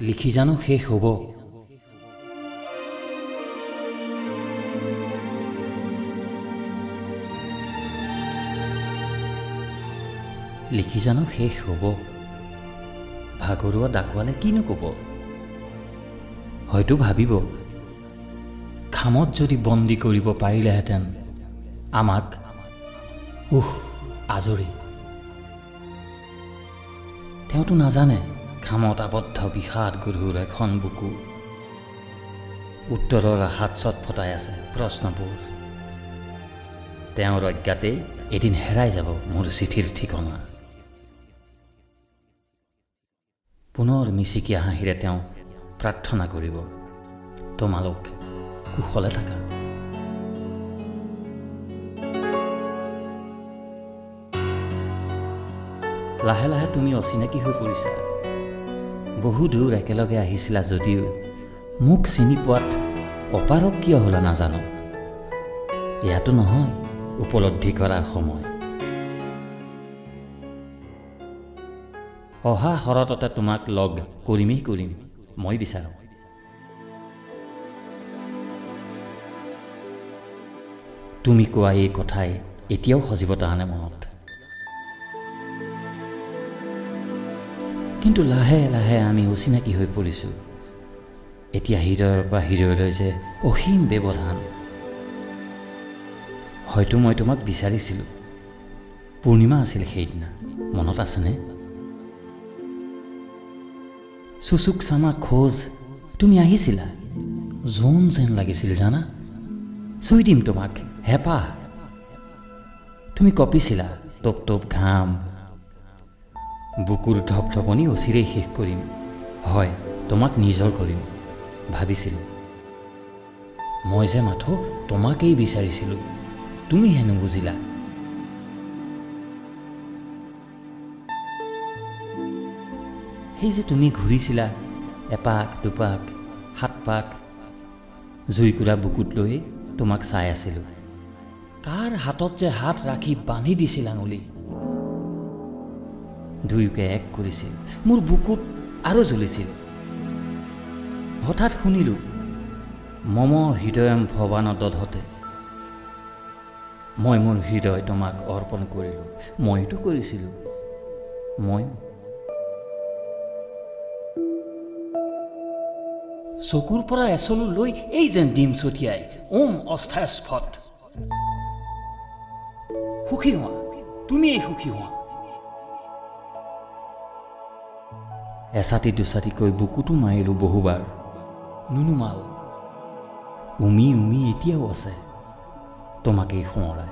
লিখি জানো শেষ হ'ব? লিখি জানো শেষ হ'ব? ভাগৰুৱা ডাকোৱালে কিনো ক'ব? হয়তো ভাবিব, খামত যদি বন্দী কৰিব পাৰিলেহেঁতেন আমাক, উহ আজৰি। তেওঁতো নাজানে খামত আবদ্ধ বিষাদ গধুৰ এখন বুকু। উত্তৰৰ আশাত চটফটাই আছে প্ৰশ্নবোৰ। তেওঁৰ অজ্ঞাতেই এদিন হেৰাই যাব মোৰ চিঠিৰ ঠিকনা। পুনৰ মিচিকীয়া হাঁহিৰে তেওঁ প্ৰাৰ্থনা কৰিব, তোমালোক কুশলে থাকা। লাহে লাহে তুমি অচিনাকি হৈ পৰিছা। বহু দূৰ একেলগে আহিছিলা যদিও মোক চিনি পোৱাত অপাৰক কিয় হ'লা নাজানো। ইয়াতো নহয় উপলব্ধি কৰাৰ সময়। অহা শৰততে তোমাক লগ কৰিমেই কৰিম, মই বিচাৰোঁ। তুমি কোৱা এই কথাই এতিয়াও সজীৱতা আনে মনত। কিন্তু লাহে লাহে আমি অচিনাকি হৈ পৰিছোঁ। এতিয়া হৃদয়ৰ পৰা হৃদয়লৈ যে অসীম ব্যৱধান। হয়তো মই তোমাক বিচাৰিছিলোঁ। পূৰ্ণিমা আছিল সেইদিনা, মনত আছেনে? চুচুক চামা খোজ তুমি আহিছিলা, জোন যেন লাগিছিল জানা। চুই দিম তোমাক, হেঁপাহ। তুমি কঁপিছিলা, টোপ টোপ ঘাম। বুকুৰ ধপধপনি অচিৰেই শেষ কৰিম, হয় তোমাক নিজৰ কৰিম ভাবিছিলোঁ। মই যে মাথো তোমাকেই বিচাৰিছিলোঁ, তুমি হেনো বুজিলা। সেই যে তুমি ঘূৰিছিলা এপাক দুপাক সাত পাক, জুইকুৰা বুকুত লৈ তোমাক চাই আছিলোঁ। কাৰ হাতত যে হাত ৰাখি বান্ধি দিছিল আঙুলি, দুয়োকে এক কৰিছিল। মোৰ বুকুত আৰু জ্বলিছিল। হঠাৎ শুনিলোঁ, মম হৃদয়ম ভৱান দধতে। মই মোৰ হৃদয় তোমাক অৰ্পণ কৰিলোঁ। মইতো কৰিছিলোঁ, ময়ো। চকুৰ পৰা এচলু লৈ এই যেন ডিম ছটিয়াই ওম অস্থায় স্ফট। সুখী হোৱা, তুমিয়েই সুখী হোৱা। এচাটি দুচাটিকৈ বুকুতো মাৰিলোঁ বহুবাৰ, নুনুমাল। উমি উমি এতিয়াও আছে তোমাকেই সোঁৱৰাই।